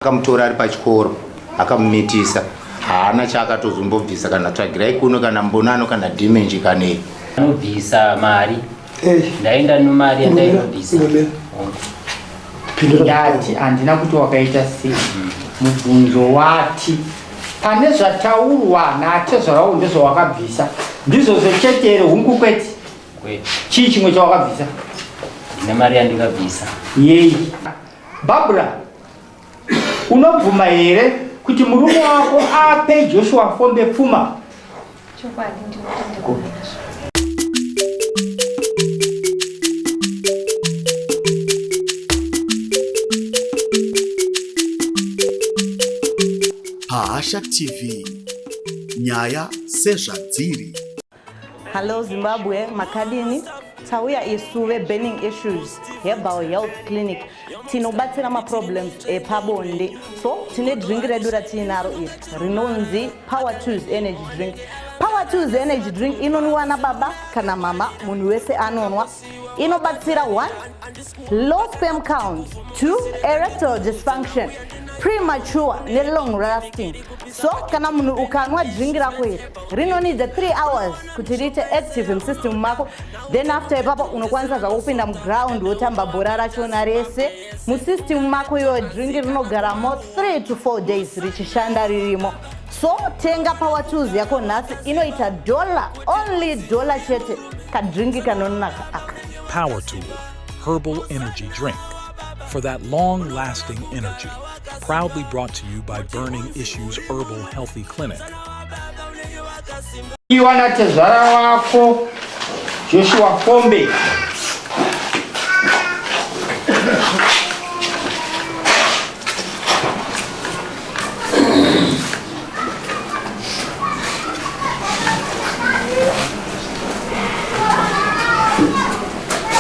Akamutora ari pachikoro akamumitisa haana chaakatozombobvisa kana tsvagirai kuno kana mbonano kana dimenji kanei. Anobvisa mari ndaenda nomari yandainobvisa. Ndati handina kuti wakaita sei mubvunzo wati pane zvataurwa natezvarawo ndezvawakabvisa ndizvozvo chete here hungu kwete chii chimwe chawakabvisa ndine mari yandikabvisa yei Barbara, unobvuma here kuti murume wako ape Joshua Fombe pfuma? Chokwadi ndinotenda kuva nazvo. Pahasha TV, nyaya sezvadziri. Hello Zimbabwe, makadini? Tauya isu veBurning Issues Herbal Health Clinic tinobatsira maproblems epabonde. So tine drink redu ratiinaro iri rinonzi Power Tools Energy Drink. Power Tools Energy Drink inonwiwa nababa kana mama, munhu wese anonwa. Inobatsira one low sperm count, two erectile dysfunction, premature nelong lasting. So kana munhu ukanwa drink rako iri rinonida 3 hours kuti riite active musystem mako then after ipapo unokwanisa zvako kupinda muground wotamba bhora rachona rese musystem mako iyoyo drink rinogaramo 3 to 4 days richishanda ririmo so tenga power tools yako nhasi inoita dollar only dollar chete kadrinki kanonaka aka Power Tool Herbal Energy Drink for that long lasting energy. Proudly brought to you by Burning Issues Herbal Healthy Clinic. Iwana tezvara wako Joshua Kombe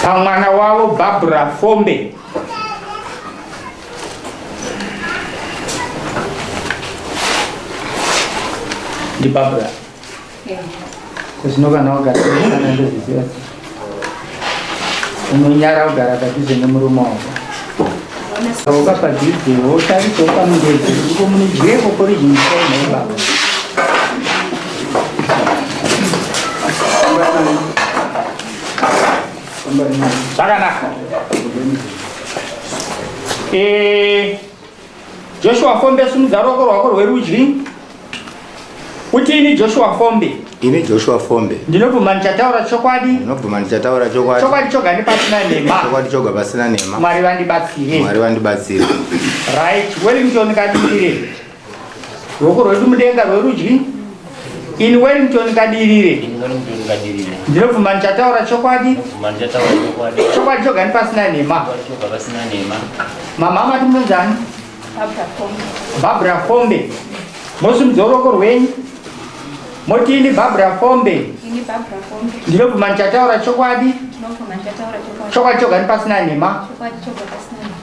pamwana wavo Barbara Fombe ndibarbara kuzvino kana wagara kana ndozviziva unonyara kugara padhuze nemurume wako oka padhuze wotarisawo pamundedze kuti munodyeiko poriji musainai baba Zvakanaka. Eh, Joshua Fombe simudza ruoko rwako rwerudyi. Uti ini Joshua Fombe. Ini Joshua Fombe. Ndinobvuma ndichataura chokwadi. Ndinobvuma ndichataura chokwadi. Chokwadi choga ndipasina nhema. Chokwadi choga pasina nhema. Mwari vandibatsire. Mwari vandibatsire. Right, Wellington Kadire. Ruoko rwedu mudenga rwerudyi. Ini Wellington Kadirire. Ndinobvuma ndichataura chokwadi. Chokwadi choga pasina nhema. Mama mati munonzani? Barbara Kombe. Mosimudza ruoko rwenyu. Moti ini Barbara Kombe. Ndinobvuma ndichataura chokwadi. Chokwadi choga pasina nhema.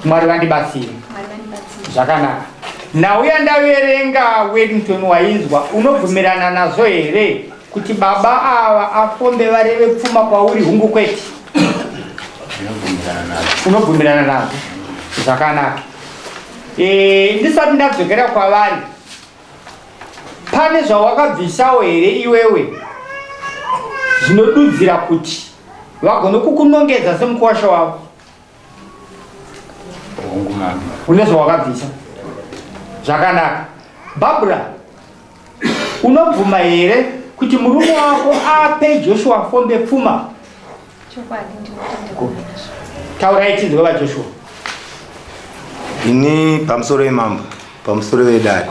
Mwari vandibatsire. Zvakanaka. Nhau yandaverenga Wellington wainzwa unobvumirana nazvo here kuti baba ava afombe vareve pfuma kwauri hungu kwete? Unobvumirana nazvo. Zvakanaka. E, ndisati ndadzokera kwavari pane zvawakabvisawo here iwewe zvinodudzira kuti vagone kukunongedza semukuwasha wavo? Hongu mama. Une zvawakabvisa. Zvakanaka. Barbara, unobvuma here kuti murume wako ape Joshua Fombe pfuma? Chokwadi ndinotenda kuva nazvo. Taurai tinzwe vaJoshua. Ini pamusoro yemambo, pamusoro vedare.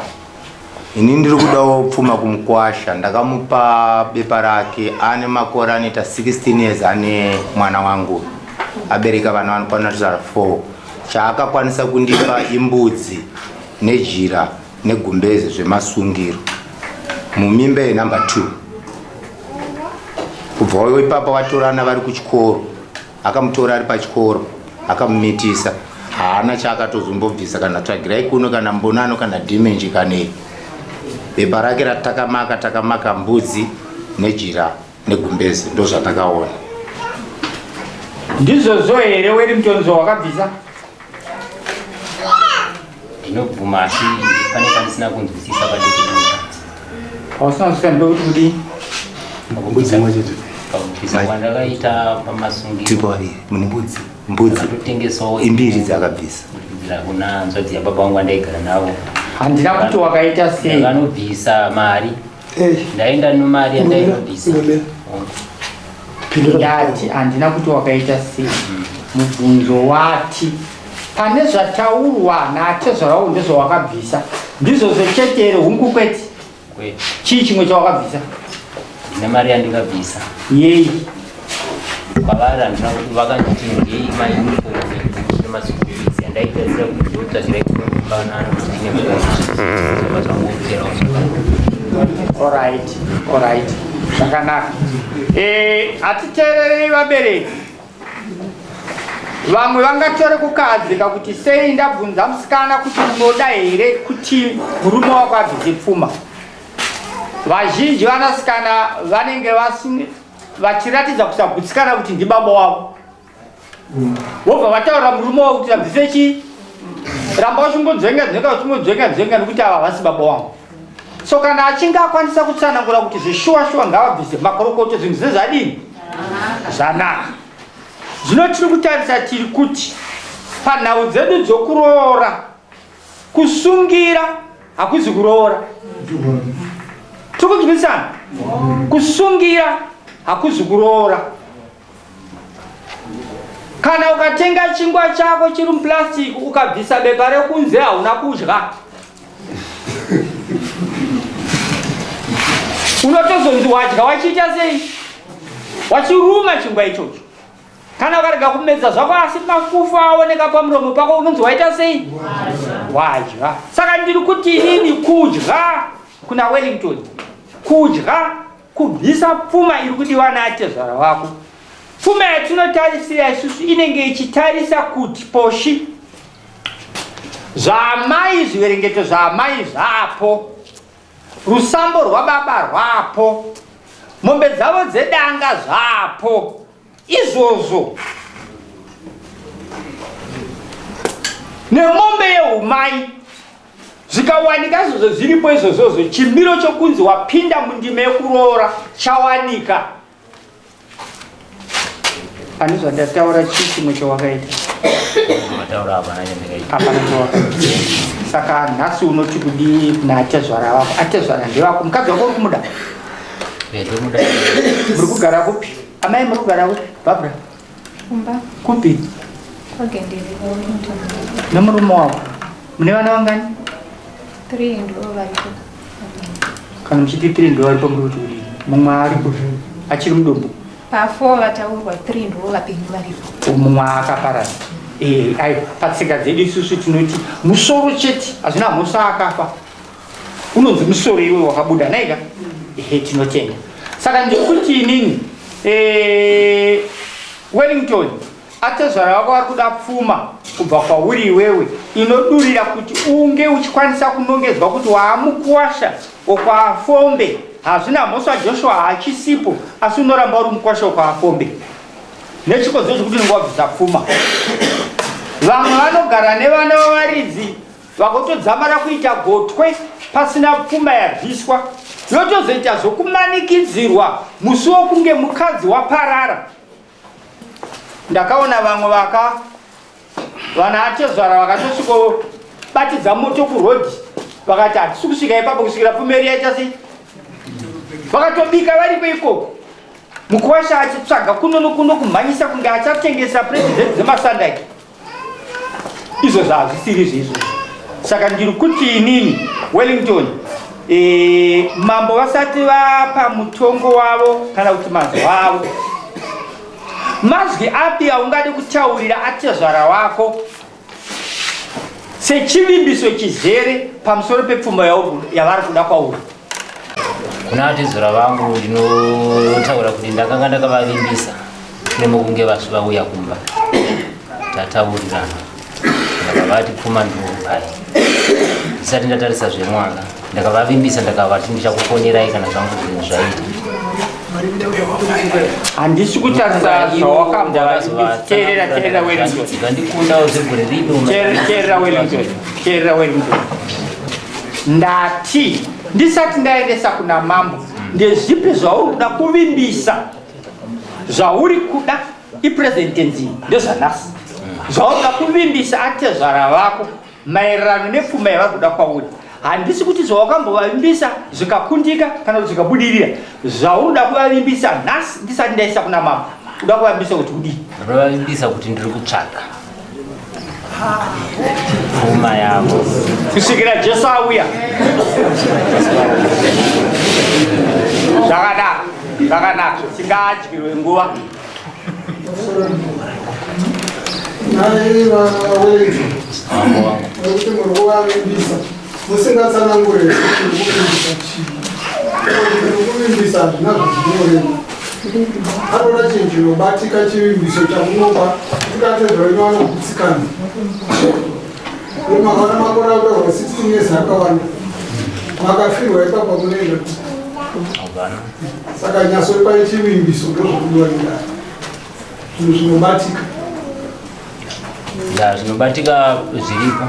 Ini ndiri kudawo pfuma kumukwasha ndakamupa bepa rake ane makore anoita 16 years ane mwana wangu abereka vana vanokwana tuzara 4 chaakakwanisa kundipa imbudzi nejira negumbeze zvemasungiro mumimba yenumber 2 kubva ipapa vatorana vari kuchikoro akamutora ari pachikoro akamumitisa haana chaakatozombobvisa kana tsvagirai kuno kana mbonano kana dimenji kanei bepa rake ratakamaka takamaka mbudzi nejira negumbezi ndozvatakaona ndizvozvo here weri mutonzo wakabvisa Ndinobvuma asi pane pandisina kunzwisisa padiki duka. Pausina kunzwisisa ndopekuti kudii? Mbudzi imwe chete. Pakubvisa kwandakaita pamasungiro. Tiri pavaviri, mune mbudzi. Mbudzi. Ndakatotengesawo Imbiri dzakabvisa. Kubvira kuna hanzvadzi yababa vangu vandaigara navo. Handina kuti wakaita sei. Ndakanobvisa mari. Ndaenda nemari yandainobvisa. Ndati handina kuti wakaita sei. Mubvunzo wati pane zvataurwa naatezvara wako ndezvawakabvisa. Ndizvozvo chete here hungu kwete? Kwete. Chii chimwe chawakabvisa? Ndine mari yandikabvisa. Yei? Kwavari handina kuti vakanditi ndiyei mauniform nemaschool fees yandaitarisira kuti ndotsvagira ikunopanana kuti ndine zvabva zvangoperawo zvakanaka. Alright, alright. Zvakanaka. Eh, hatiteererei vabereki. Vamwe vangatore kukahadzika kuti sei ndabvunza musikana kuti unoda here kuti murume wako abvise pfuma. Vazhinji vanasikana vanenge vachiratidza kusagutsikana kuti ndibaba wavo. Vobva vataura murume wavo kuti abvise chii? Ramba uchingodzenga dzenga uchingodzenga dzenga nekuti ava havasi baba wangu. So kana achinge akwanisa kutsanangura kuti zveshuwa shuwa ngavabvise makorokoto zvinhu zvezvadini? Zvanaka. Zvino tiri kutarisa tiri kuti panhau dzedu dzokuroora kusungira hakuzi kuroora. Tiri kunzwisana? Kusungira hakuzi kuroora. Kana ukatenga chingwa chako chiri muplastic ukabvisa bepa rekunze hauna kudya. Unotozonzi wadya wachiita sei? Wachiruma chingwa ichocho. Kana ukarega kumedza zvako asi mafufu aoneka pamuromo pako unonzi waita sei? Wadya. Saka ndiri kuti inini kudya kuna Wellington. Kudya Kubvisa pfuma iri kudiwa naatezvara vako. Pfuma yatinotarisira isusu inenge ichitarisa kuti poshi zvaamai zviverengeto zvaamai zvapo rusambo rwababa rwapo mombe dzavo dzedanga zvapo izvozvo nemombe yeumai Zvikawanika izvozvo zviripo izvozvozvo chimiro chokunzi wapinda mundima yekuroora chawanika. Pane zvandataura chii chimwe chawakaita? Mataura hapana chandakaita. Hapana chawakaita. Saka nhasi unoti kudii kuna atezvara vako? Atezvara ndevako. Mukadzi wako uri kumuda? Ndomuda. Muri kugara kupi? Amai muri kugara kupi? Barbara. Kumba. Kupi? Kwagendere kwaWellington. Nemurume wako. Mune vana vangani? 3 ndivo varipo. Kana muchiti 3 ndivo varipo muri kuti kudii? Mumwe aripo achiri mudombo. Pa 4 vataurwa 3 ndivo vapenyu varipo. Mumwe akaparara. Eh, ai patsika dzedu isusu tinoti musoro chete hazvina mhosva akafa. Unonzi musoro iwe wakabuda naika? Ehe tinotenda. Saka ndikuti inini eh Wellington atezvara vako vari kuda pfuma kubva kwauri iwewe inodurira kuti unge uchikwanisa kunongedzwa kuti waamukuwasha wokwaafombe hazvina mhosva Joshua haachisipo asi unoramba uri mukuwasha wokwaafombe nechikonzero chekuti unenge wabvisa pfuma vamwe vanogara nevana vavaridzi Vakotodzamara kuita gotwe pasina pfuma yabviswa yotozoita zvokumanikidzirwa musi wokunge mukadzi waparara. Ndakaona vamwe vaka vana atezvara vakatosvikobatidza moto kurodhi vakati hatisi kusvika ipapo kusvikira pfuma iri yaita sei vakatobika variko ikoko mukuwasha achitsvaga kuno nokuno kumhanyisa kunge achatengesa purezidhenti dzemasandaki izvozvo hazvisiri zvezvo saka ndiri kuti inini wellington e, mambo vasati vapa mutongo wavo kana kuti mazwi avo mazwi api aungade kutaurira atezvara wako sechivimbiso chizere pamusoro pepfuma yavari kuda kwauri Kuna atezvara vangu ndinotaura kuti ndakanga ndakavavimbisa shure mokunge vasu vauya kumba tataurirana ndakavati pfuma ndinokupai ndisati ndatarisa zvemwana ndakavavimbisa ndakavati ndichakufonerai kana zvangu zvinhu zvaita Handisi kutarisa zvawakambova. Teerera, teerera Wellington. Zvandikundawo zvegore rino. Teerera Wellington, teerera Wellington. Ndati ndisati ndaendesa kuna mambo, ndezvipi zvauri kuda kuvimbisa? Zvauri kuda ipresent tense, ndezvanhasi. Zvauri kuda kuvimbisa atezvara vako maererano nepfuma yavari kuda kwauri. Handisi kuti zvawakambovavimbisa zvikakundika kana kuti zvikabudirira. Zvauri kuda kuvavimbisa nhasi, ndisati ndaisa kuna mambo, uda kuvavimbisa kuti kudii? Ndinovavimbisa kuti ndiri kutsvaga pfuma yavo. Kusvikira Jesu auya. Zvakanaka, zvakanaka. Tingadyirwe nguva. Nhai vaWellington, Mambo wangu. Nekuti muri kuvavimbisa musingatsanangure kuti muri kuvimbisa chii. Muri kuvimbisa hazvina zvazvinoreva. Anoda chinhu chinobatika, chivimbiso chamunopa tikatezva venyu vanogutsikana. Makaona makore atorwa 16 years akawanda, makafirwa ipapo munoenda? Havana. Saka nyatsoipai chivimbiso, ndozvokudiwa nedare, zvinhu zvinobatika. Ya, zvinobatika zviripo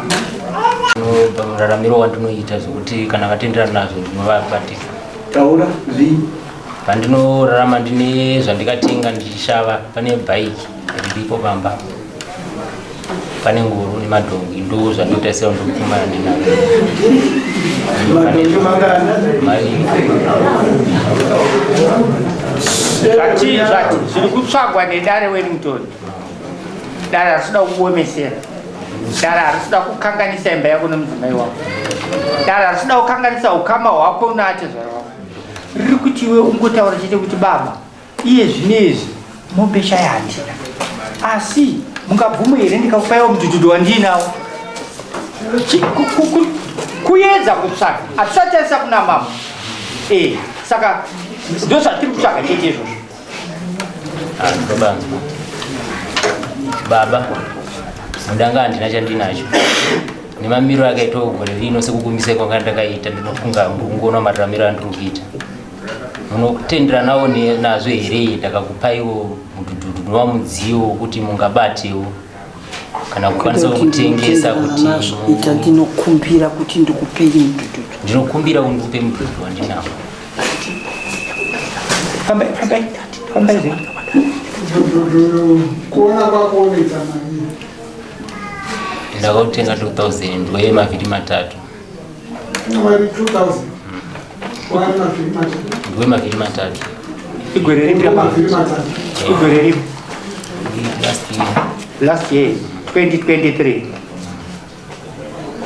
muraramiro wandinoita, zvekuti kana vatenderana nazvo ndinovabatika. Taura zvii? Pandinorarama ndine zvandikatenga ndichishava. Pane bhaiki riripo pamba, pane ngoro nemadhongi. Ndo zvandinotarisira, ndopfuma yandinayo. Madhongi mangani? Maviri. Zvati zviri kutsvagwa nedare, Wellington, dare harisi kuda kuomesera, dare harisi kuda kukanganisa imba yako nemudzimai wako, dare harisi kuda kukanganisa ukama hwako naatezvara wako. Riri kuti iwe ungotaura chete kuti, "Baba, iye zvinezvi mombe shaya handina, asi mungabvumo here ndikakupaiwo mudhudhudhu wandiinawo?" Kuedza kutsvaga hatisati taisa kuna mama. Saka ndo zvatiri kutsvaga chete izvozvo. Ah, ndinobanzwa baba. Mudanga handina chandinacho nemamiro akaitawo gore rino. Sekukumbisai kwanga ndakaita, ndinofunga ndikungoona mararamiro andiri kuita. Munotenderanawo nazvo here ndakakupaiwo mudhudhudhu unova mudziyo wokuti mungabatewo kana kukwanisa kutengesa kuti Nazvo ita. Ndinokumbira kuti ndikupei mudhudhudhu. Ndinokumbira kuti ndikupe mudhudhudhu wandinawo. Fambai, fambai, fambai zve. Mudhudhudhu kuona kwako unoita mari? Ndakautenga 2000, ndiwe mavhiri matatu. Mari 2000 wari mavhiri matatu? Ndiwe mavhiri matatu. Igore ripi? Mavhiri matatu. Igore ripi? Last year. Last year, 2023.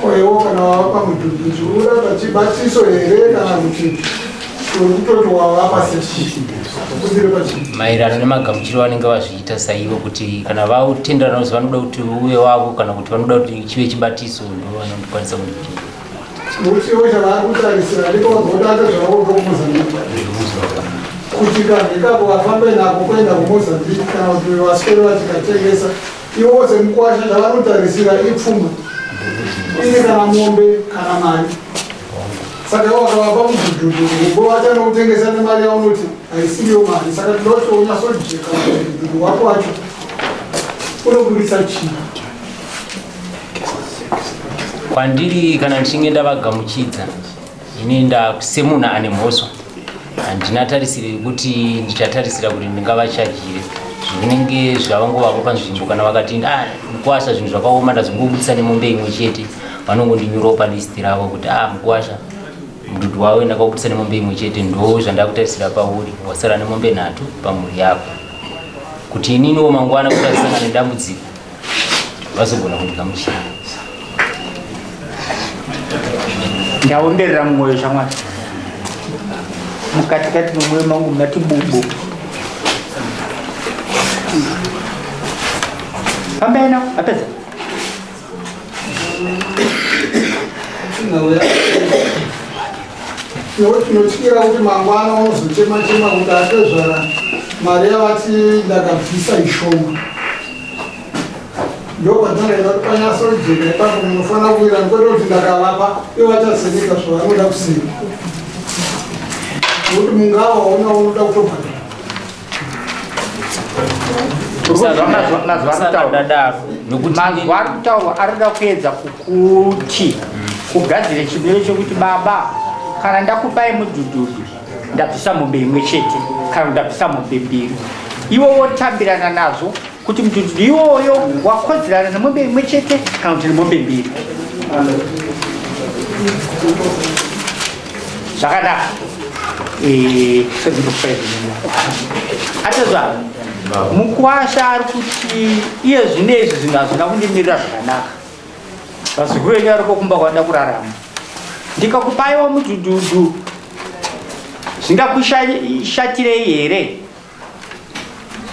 Koiwo kana wavapa mudhudhudhu, urapa chibatiso here kana kuti uri kutoti wavapa sechii kudire pachii? Maererano nemagamuchiro vanenge vazviita saivo, kuti kana vautenderana kuti vanoda kuti uve wavo kana kuti vanoda kuti chive chibatiso, ndo vanondikwanisa kundipinda. Nokuti ivo chavari kutarisira ndipo vazotanga zvavo kumozambique, kuti kanhu ikako vafambe nako kuenda kumozambique kana kuti vaswere vachikatengesa. Ivo semukwasha chavanotarisira ipfuma ine kana mombe kana mari. Saka ivo vakavapa mudhudhudhu, ngo vachanokutengesa nemari yaunoti haisiriyo mari. Saka tinoda kuti unyatsojeka kuti mudhudhudhu wako wacho unobudisa chii. Kwandiri, kana ndichinge ndavagamuchidza ini nda semunhu ane mhosva, handina tarisiro yekuti ndichatarisira kuti ndingavachajire zvinenge zvavangovako panzvimbo. Kana vakati, "Ah, mukwasha, zvinhu zvakaoma, ndazongobudisa nemombe imwe chete," vanongondinyorawo palisti ravo kuti, "Ah, mukwasha, mudhudhu wawe ndakaubudisa nemombe imwe chete, ndo zvandakutarisira pauri, wasara nemombe nhatu pamhuri yako," kuti ininiwo mangwana kuti asangana nedambudziko vazogona kundigamuchira. Ndaomberera mumwoyo, shamwari. Mukatikati memwoyo mangu mati bubu. Fambai nawo, apedza. Nokuti tinotyira kuti mangwana unozochema chema kuti atezvara mari yavati ndakabvisa ishoma. Ndokwatinoenda kuti panyatsojeka ipapo. Munofanira kuwira, kwete kuti ndakavapa, ivo vachaseneka zvavanoda kuseka, nokuti mungava waona unoda kutobhadhara. Mazwi ari kutaurwa ari kuda kuedza kukuti kugadzire chimiro chekuti baba kana ndakupai mudhudhudhu ndabvisa mombe imwe chete kana ndabvisa mombe mbiri iwe wotambirana nazvo kuti mudhudhudhu iwoyo wakodzerana nemombe imwe chete kana kuti nemombe mbiri zvakanaka eh, atezva mukwasha ari kuti iye zvino izvi zvinhu hazvina kundimirira zvakanaka vazukuru venyu variko kumba kwanoda kurarama ndikakupaiwa mudhudhudhu zvingakushatirei here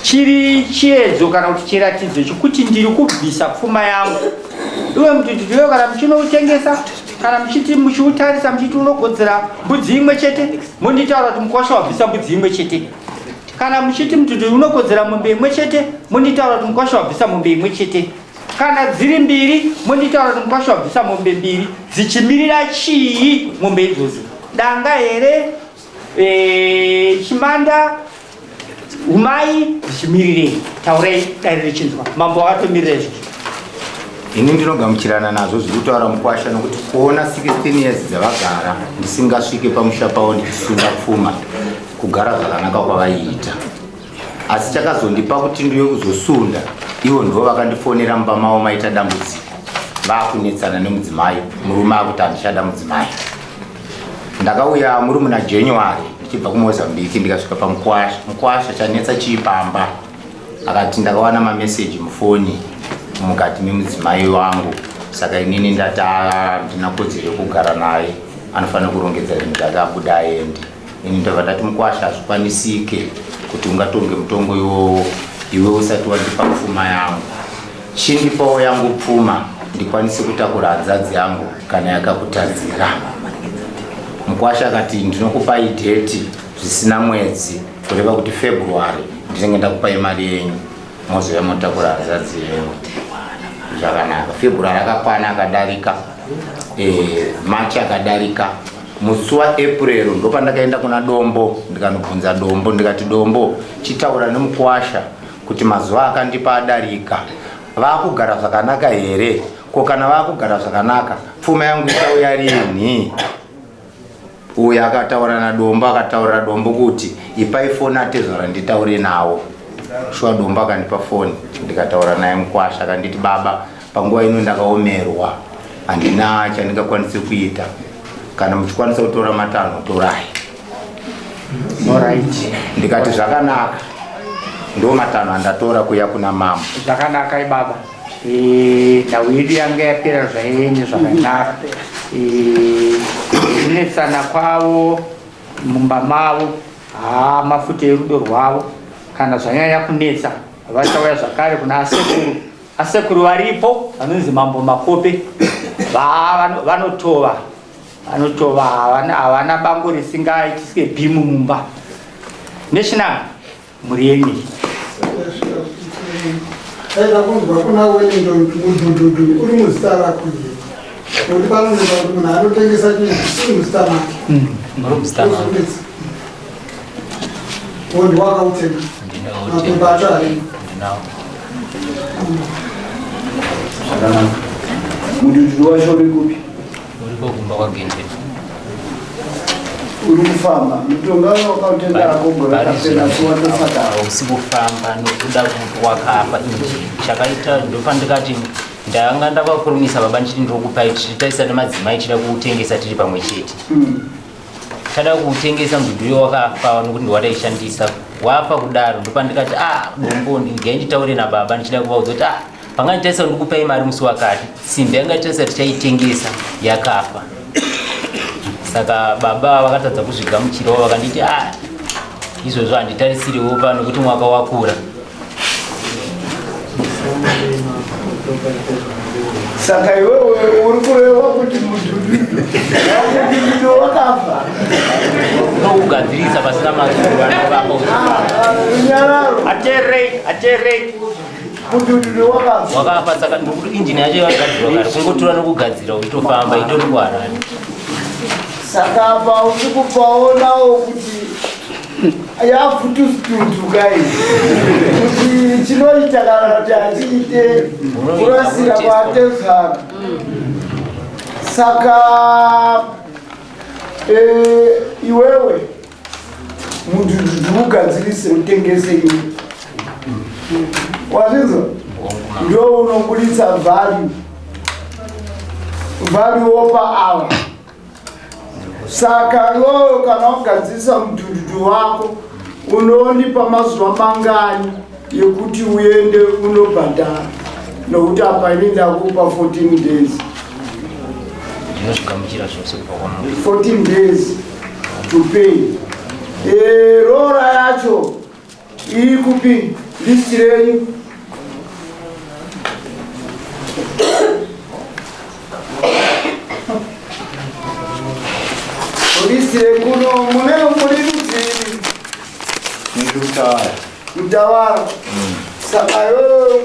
chiri chiedzo kana kuti chiratidzo chekuti ndiri kubvisa pfuma yangu iwe mudhudhudhu iwe kana muchinoutengesa kana muchiti muchiutarisa muchiti unogodzera mbudzi imwe chete monditaura kuti mukwasha wabvisa mbudzi imwe chete kana muchiti mudhudhudhu unokodzera mombe imwe chete monditaura kuti mukwasha wabvisa mombe imwe chete kana dziri mbiri monditaura kuti mukwasha wabvisa mombe mbiri dzichimirira chii mombe idzodzo danga here e, chimanda umai dzichimirirei taurai dare richinzwa mambo wakatomirira izvozvo ini ndinogamuchirana nazvo zviri kutaura mukwasha nokuti kuona 16 years dzavagara ndisingasvike pamusha pavo ndichisunda pfuma kugara zvakanaka kwavaiita asi chakazondipa kuti ndiwe kuzosunda ivo ndivo vakandifonera mumba mavo maita dambudziko vakunetsana nemudzimai murume akuti handichada mudzimai ndakauya muri muna january ndichibva kumozambique ndikasvika pamukwasha mukwasha chanetsa chii pamba akati ndakawana mameseji mufoni mukati memudzimai wangu saka inini ndati handina kodzero yekugara naye anofanira kurongedza zvinhu zvake abuda aende ini ndabva ndati mukwasha hazvikwanisike kuti ungatonge mutongo iwowo iwe usati wandipa pfuma yangu chindipawo yangu pfuma ndikwanise kutakura hanzadzi yangu kana yakakutadzira mukwasha akati ndinokupai dheti zvisina mwedzi kureva kuti february ndinenge ndakupai mari yenyu mozouya motakura hanzadzi yenyu zvakanaka february akakwana akadarika e, march akadarika musi waapril ndopandakaenda kuna dombo ndikanobvunza dombo ndikati dombo chitaura nemukwasha kuti mazuva akandipa adarika vakugara zvakanaka here ko kana vakugara zvakanaka pfuma yangu ichauya rinhi uyo akataura nadombo akataurira dombo kuti ipai foni atezvara nditaure nawo shuwa dombo akandipa foni ndikataura naye mukwasha akanditi baba panguva ino ndakaomerwa handina chandingakwanise kuita kana muchikwanisa kutora matanho torai Alright. ndikati zvakanaka ndo matanho andatora kuya kuna mambo zvakanaka ibaba Eh, nhau yedu yanga yapera zvayenye zvakanaka Eh, kunetsana kwavo mumba mavo haa mafuta erudo rwavo kana zvanyanya kunetsa vachauya zvakare kuna asekuru asekuru varipo vanonzi mambo makope vanotova vanotova havana bango risingaitiswe bhimu mumba national mhuri yenyu aida kunzwa kuna Wellington kuti mudhudhudhu uri muzita rako here nokuti panonetsa kuti munhu anotengesa chinhu chisiri muzita make Uri muzita make. Ozonetsa. Wo ndiwakautenga mapepa acho arimo Ndinawo. Zvakanaka. Mudhudhudhu wacho uri kupi? Uriko kumba kwaGendera. Uri kufamba. Mutonga wakautenga rako gore rakapera asi watosaka. Hausi kufamba nokuda kuti wakafa injini. Chakaita ndopandikati ndanga ndakakurumisa baba ndichiti ndinokupai tichitaisa nemadzimai tichida kuutengesa tiri pamwe chete. Tada kuutengesa mudhudhu uyo wakafa nokuti ndiwataishandisa. Wafa kudaro ndopandikati ah dombo ndingai nditaure nababa ndichida kuvaudza kuti ah panga ndichaisa ndikupai mari musi wakati simbi yanga tichaisa tichaitengesa yakafa saka baba vakatadza kuzvigamuchirawo vakanditi ah izvozvo handitarisiriwo pano kuti mwaka wakura Saka iwewe uri kureva kuti mudhudhudhu mudhudhudhu wakafa nokugadzirisa pasina mazuva anovamba runyararo aterei aterei mudhudhudhu wakafa wakafa saka ndokuti injini yacho yakagadzirwa kare kungotora nokugadzira uchitofamba itori kuharare saka apa uri kupaonawo kuti Yafutustutu kai kuti chinoita kana kuti hachiite kurasira kwatezvara. Saka iwewe mudhudhudhu ugadzirise utengese iwe, wazvinzwa? Ndo unobuditsa value, value wopa ava. Saka iwewe kana wagadzirisa mudhudhudhu wako, unondipa mazuva mangani yekuti uende unobhadhara? Nokuti apa ini ndakupa 14 days. Ndinozvigamuchira zvose kubva kwamuri. 14 days to pay. Rora yacho iri kupi? List renyu. List rekuno mune muri rudzii? Ndiri kutawara. Mutawara. Saka iwewe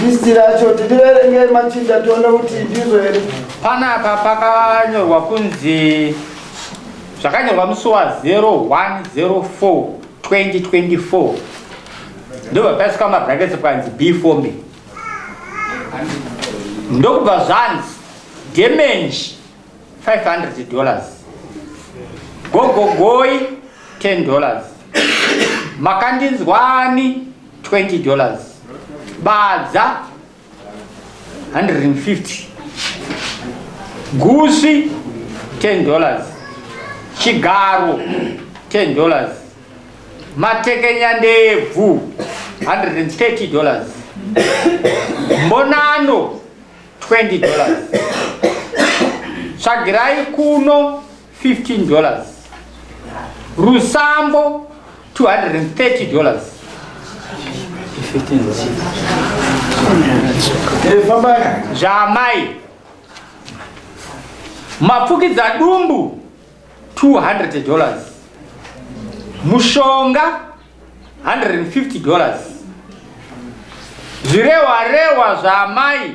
list racho titiverengei, machinda, tione kuti ndizvo here. Panapa pakanyorwa kunzi zvakanyorwa musi wa 0104 2024, ndobva paiswa mabrackets pakanzi before me, ndokubva zvanzi damage $500, gogogoi $10, makandinzwani $20, badza 150, gusvi $10, chigaro $10, matekenyandebvu $130, mbonano $20, tsvagirai kuno $15, rusambo $230. Fambai. Zvamai mapfukidza dumbu $200, mushonga $150, zvirehwa rehwa zvaamai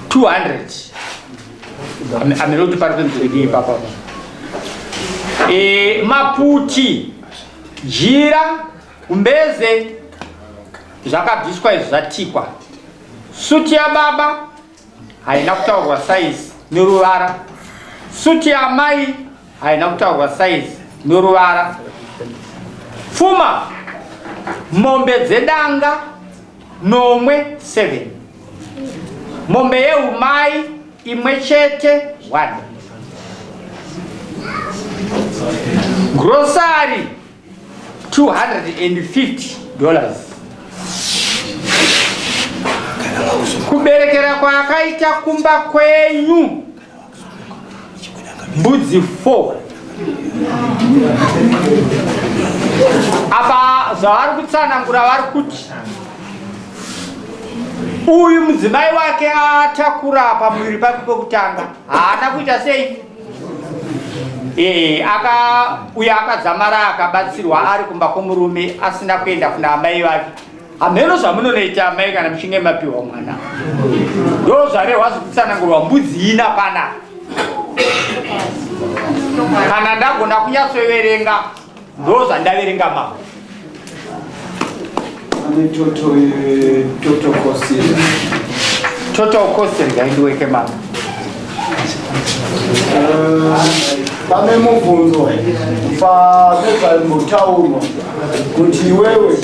200. Amene kuti pari kunzi ipapa maputi, jira, gumbeze zvakabviswa izvi, zvatikwa. Suti yababa haina kutaurwa saizi neruvara, suti yamai haina kutaurwa saizi neruvara. Pfuma, mombe dzedanga nomwe 7, mombe yeumai imwe chete 1, grocery $250. Kuberekera kwaakaita kumba kwenyu mbudzi 4. Apa zvavari kutsanangura, vari kuti uyu mudzimai wake atakura pamuviri pake pekutanga haana kuita sei. Aka uyo akadzamara akabatsirwa ari kumba kwomurume, asina kuenda kuna amai vake. Hamheno zvamunonoita amai kana muchinge mapiwa mwana. Ndo zvarehwa zvekutsanangurwa mbudzi ina pana. Kana ndagona kunyatsoverenga, ndo zvandaverenga mama. Ane total cost. Total cost ngaindiweke, mama. Pane mubvunzo pazvaimbotaurwa kuti iwewe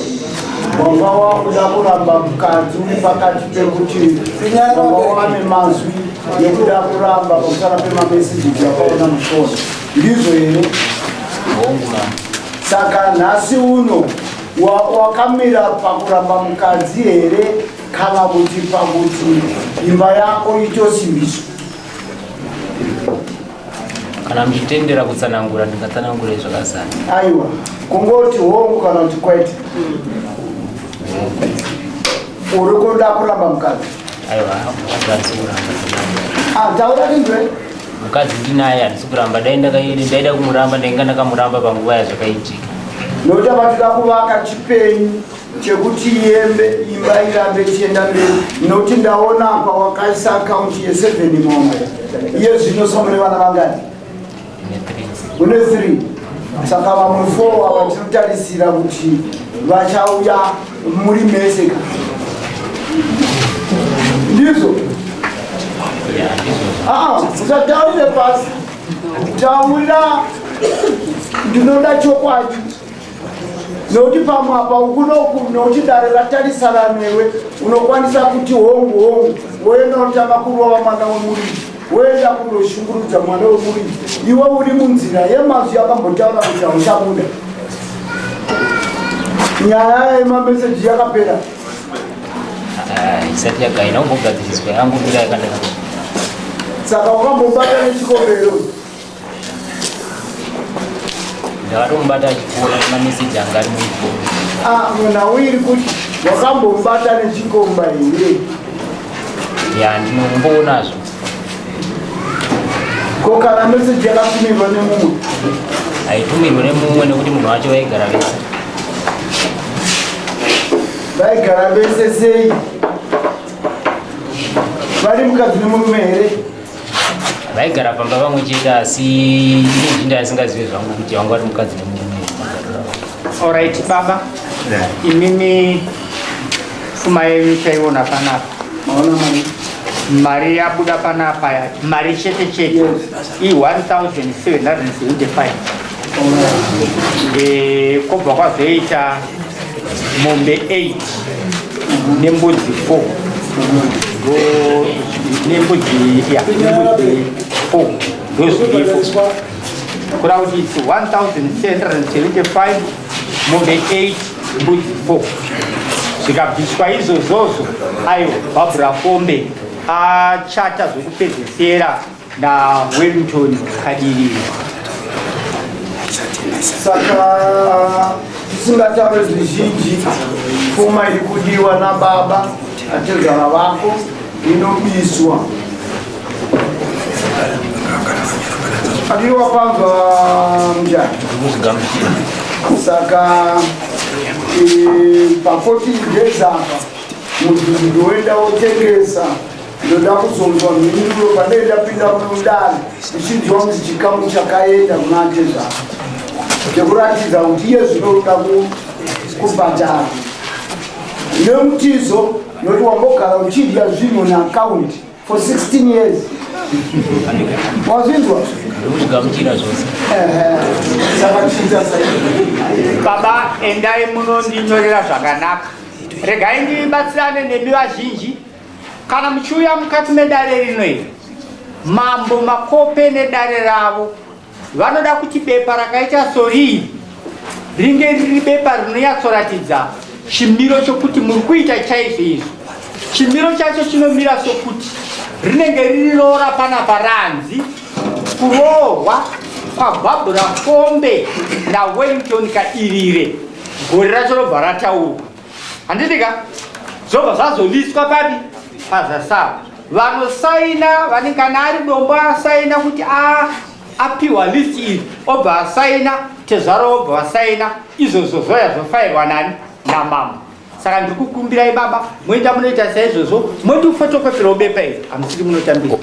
wanga wakuda kuramba mukadzi, uri pakati pekuti wanga wane mazwi yekuda kuramba pamusana pemamessages yakaona mufoni, ndizvo here? Hongu, mama. Saka nhasi uno wakamira pakuramba mukadzi here, kana kuti pakuti imba yako itosimbiswa? Kana muchitendera kutsanangura, ndingatsanangure zvakazara. Aiwa, kungoti hongu kana kuti kwete. Uri kuda kuramba mukadzi? Aiwa, mukadzi handisi kuramba. Ah, taura ndizwe. Mukadzi ndinaye, handisi kuramba. Dai ndaida kumuramba, ndainga ndakamuramba panguva yazvakaitika. Nokuti apa tida kuvaka chipenyu. chekuti yembe imba irambe ichienda mberi nokuti ndaona apa wakaisa akaunti yeseven mombe iye zvino somune vana vangani une three saka vamwe four ava tinotarisira kuti vachauya muri mese ka ndizvo aa usataurire pasi taura ndinoda chokwadi nokuti pamwe apa ukunoku nokuti dare ratarisana newe unokwanisa kuti hongu hongu woenda unotanga kurova mwana wemuridzi woenda kundoshungurudza mwana wemuridzi iwe uri munzira yemazwi akambotaura kuti hauchabuda nyaya yemameseji yakapera ah, isati yagaina kumbogadziriswa yangomira yakadaro saka wakambobata nechikombero Ndakatomubata achipora nemameseji anga ari mufoni. Ah, muna iri kuti wakambomubata nechikomba here? Ya, ndinombonazvo. Ko kana meseji yakatumirwa nemumwe? Haitumirwe nemumwe nekuti munhu wacho vaigara vese. Vaigara vese sei? Vari mukadzi nemurume here? Vaigara pamba pamwe chete asi ine jinda asingazive zvangu kuti wangu ari mukadzi nemurume. Alright baba. Imimi pfuma yenyu chaiona panapa. Maona mari. Mari yabuda panapa ya mari chete chete. I 1775. Eh kobva kwazoita mombe 8 nembudzi 4 nembudzi ya nembudzi 4 ndozviripo kureva kuti its 1775 mombe 8 mbudzi 4 zvikabviswa izvozvozvo aiwa bhabhura kombe achata zvekupedzesera naWellington Kadirira. Saka tisingataure zvizhinji, pfuma iri kudiwa nababa atezvara vako inobiswa. Adiwa panzwa mjani. Saka e, pa 14 days apa mudhudhudhu woenda wotengesa Ndoda kuzonzwa mhinduro pandai ndapinda mudare ndichinzwa kuti chikamu chakaenda kuna atezvara chekuratidza kuti iye zvinoda kubhadhara nemutizo nokuti wambogara uchidya zvinhu neakaunti for 16 years wazvinzwa ndikugamuchira zvose saka chiita sai baba endai munondinyorera zvakanaka regai ndibatsirane nemi vazhinji Kana muchiuya mukati medare rino iri, Mambo Makope nedare ravo vanoda kuti bepa rakaita soriri ringe riri bepa rinonyatsoratidza chimiro chokuti muri kuita chaizvo izvo. Chimiro chacho chinomira sokuti rinenge riri roora panapa ranzi kuroorwa kwaBarbra Kombe naWellington Kairire gore racho robva rataurwa. Handiti ka? Zvobva zvazoliswa papi? Pazasava. Vanosaina vane kana ari dombo asaina kuti a apiwa list iri obva asaina tezvaro obva vasaina izvozvo zvoya zvofairwa nani namambo saka ndiri kukumbirai baba moenda munoita saizvozvo mondifotokoperawo bepa iri hamusiri munotambira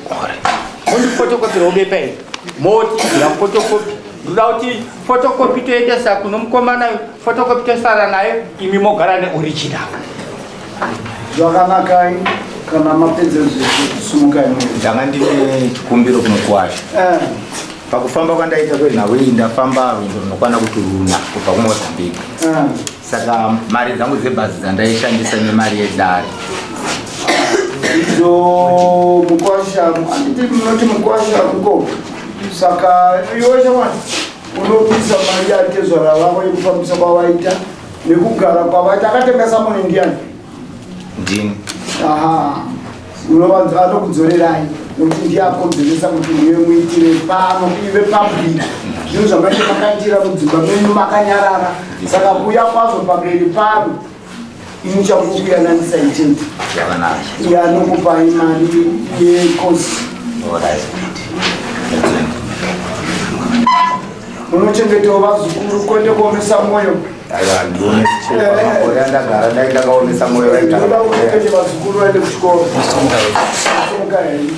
mondifotokoperawo bepa iri motigira fotokopi ndoda kuti fotokopi toendesa kuno mukomana fotokopi tosara nayo imi mogara neoriginal Zvakanakai kana mapedza zvese sumukai muende. Ndanga ndine chikumbiro kumukwasha. Eh. Pakufamba kwandaita kwenhau iyi ndafamba rwendo runokwana kuti runa kubva kuMozambique. Eh. Saka mari dzangu dzebhazi dzandaishandisa nemari yedare. Idzo mukwasha handiti munoti mukwasha mukoma. Saka iwe shamwari unobvisa mari yatezvara vako yekufambisa kwavaita nekugara kwavaita akatengesa mune ndiani Ndini. Aha. Unovanza anokudzorerai nokuti ndiye akonzeresa kuti uye muitire pano ive public zvinhu zvamaite makaitira mudzimba menyu makanyarara saka kuuya kwazvo pamberi pano ini chakukuyananisa ichete Zvakanaka. iye anokupai mari yekosi Alright. That's it. Munochengetawo vazukuru kwete kuomesa mwoyo. Aiwa, handiomesi chete. Pamakore andagara dai ndakaomesa mwoyo vaigara. Ndinoda kuchengete vazukuru vaende kuchikoro. Simuka henyu.